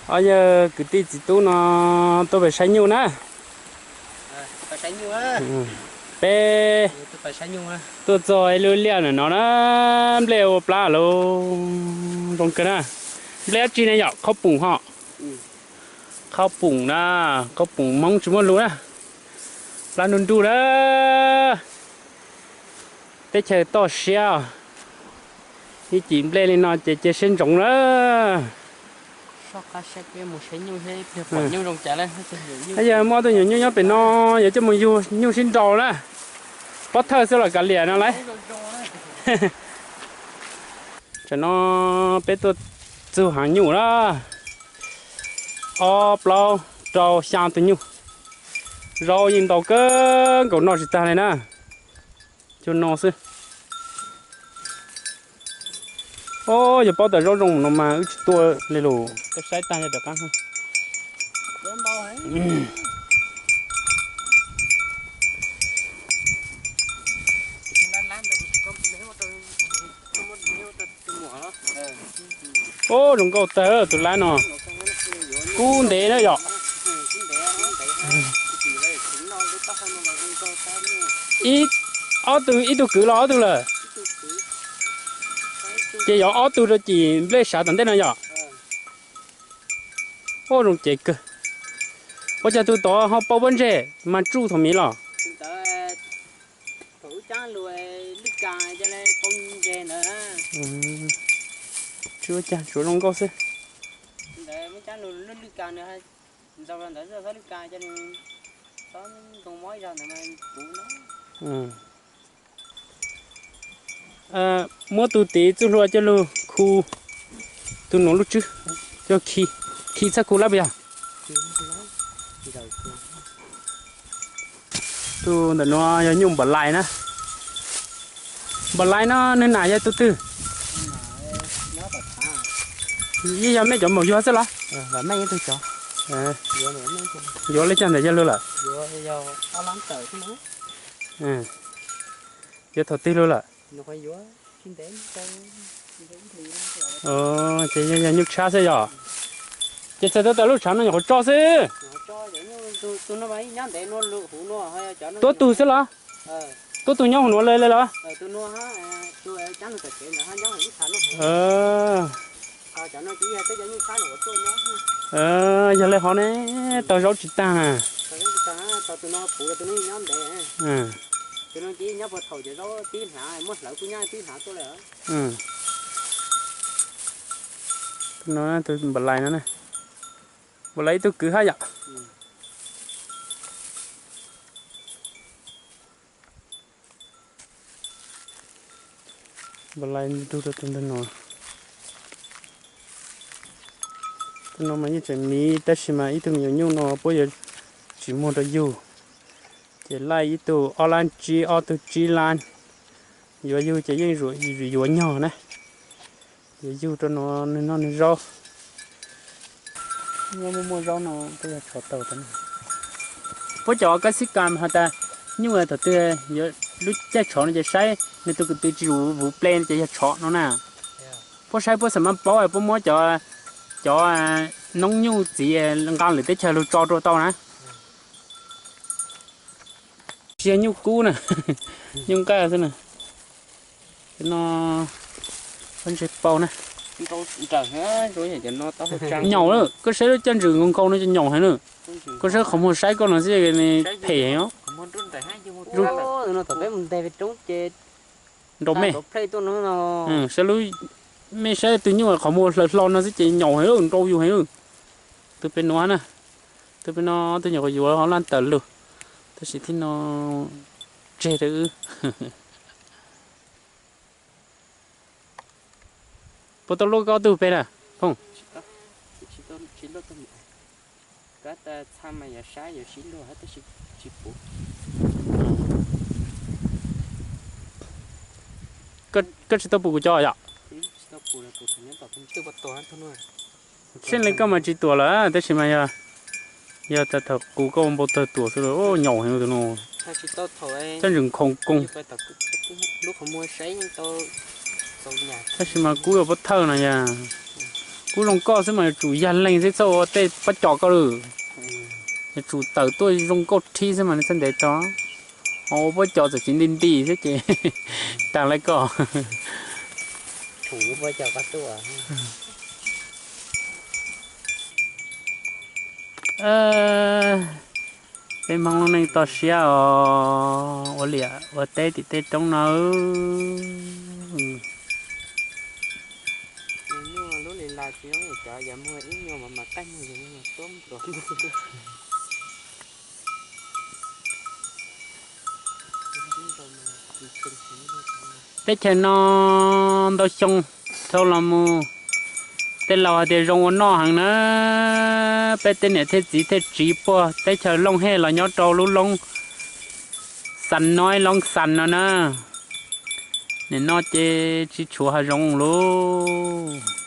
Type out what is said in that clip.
Ob yawg kwv tij txiv tub no tuaj pem saib nyuj na. Peb tuaj txog ib lub liaj ntawm no na, nplej ua plab lawm, zoo kawg na. Nplej dab tsi ne yom? Khaub poom ho. Khaub poom na, khaub poom Hmoob tsis muaj lus na. Plab nruj nruj na. Teb chaws toj siab, ib cim nplej li no ces cia siab ntsoov na. Yog muaj ob tug nyuam nyuj nyob pem no, yuav coj mus yug nyuj sib nraus na. Pob thawj xwb los kav liam no lauj. Tam no peb tuaj txug haav nyuj na, ob plaub rau xyaa tug nyuj. Zaub yeej ntau kawg nkaus noj tsis tag li na. Cuag no xwb. Os, yog paub tas zaub zoo no mas wb tsis tuaj li lus, tuaj saib tag yog rov qab. Os, zoo nkauj tag tus laib no. Kub ntev na yom. Ob tug, ib tug kwv los ob tug lawm? Ces yog ob tug rau cim nplej sav tom ntej no yom. Ua zoo cev kawg. Ua cas tus tod ho pau pob ntseg mas tsuj thaum miv los? Tsis ua cas, tsuav zoo nkauj xwb. Muab tus tiv txuj hlua coj lug khu tus nuav lub tswb, coj khi txhab khu lab puas yog? Tus ntawm nuav yog nyuj npam lais na. Npam lais no nwg nam yog tug twg? Yeej yog mej cov maum yuag xwb los? Yuav le caag ntawm yawg lug lawm? Yuav thaum twg lug lawm? Ces yog nyuj tshab xwb yog? Ces txhais tau tas lub tshav no nyuam qhuav tso xwb. Tuab tug xwb los? Tuab tug nyob huv nuav le le los? Yog le hov ne, tau zaub tsis tag na. Tus no tus npam lais no, npam lais ib tug kwv hab yom. Npam lais nrug rau tus ntawm no. Tus no mas yeej tseem miv tab sis mas ib tug me nyuam nyuj no puab yuav tsis muag rau yug, ces laij ib tug ob lab tsib, ob tug tsib lab. Yuav yug ces yeej yuav nyog na. Yuav yug rau no nwg noj nwg zaub. Nyob muaj muaj zaub no puab yog tshov tau. Puab cov kab xib kas has tas nyuj thaum twg yuav lub caij tshov no ces saib nwg tus kwv tw tsis vuv ple no ces yog tshov no na. Puab saib puab xam maj paub, puab muab cov, cov noob nyuj txiv nqa lwm teb chaws lug tso rua tau na. Tsis yog nyuj kub na, nyuj nqaij xwb na. No ntseg pau na. Nyaum lawm, koj saib lub caj ntswg nkaus nkaus no ces nyaum heev na. Koj saib qhov muag saib koj no xwb phem heev os. Nrau mej, saib lub, mej saib tus nyuj qhov muag hlaws hlo no xwb ces nyaum heev, nrau yus heev. Tus pem nuav na, tus pem no tus nyuam qhuav yuav ho laj tawm lug, tab sis thib no tseg rau wb. Puas tau luaj koj tug pem na Phooj? Koj tsis tau pum kuv cov yom? Tseeb le koj mas tsis tuam lawm tab sis mas yog, yog tas thaum qus koj ua npau tawg tuam xwb, nyaum heev tus no. Caj ntswg nkhoos koog. Tab sis mas kub yuav pob thawj no yog. Kuv zoo nkauj xwb mas yuav tsum yog leeg xwb txhob ua tej pob cos koj lawm. Yuav tsum tawm tuaj zoo nkauj rhib xwb mas nws txhaj ntev tau. Ho ua pob cos txawm tsis nti nti xwb ces tag lawm koj. Peb Hmoob lub neej toj siab os, ua liam ua teb tim tej roob no. Teb chaws no ntau xyoo dhau los mus, tej laus hais tias zoo ua noj heev na. Peb tej niam thiab txiv thiaj tsiv puag teb chaws Looj Hej los nyob rau lub loob Xas Noib Loob Xas no na. Nim no ces tsis tshuav hav zoov lauj.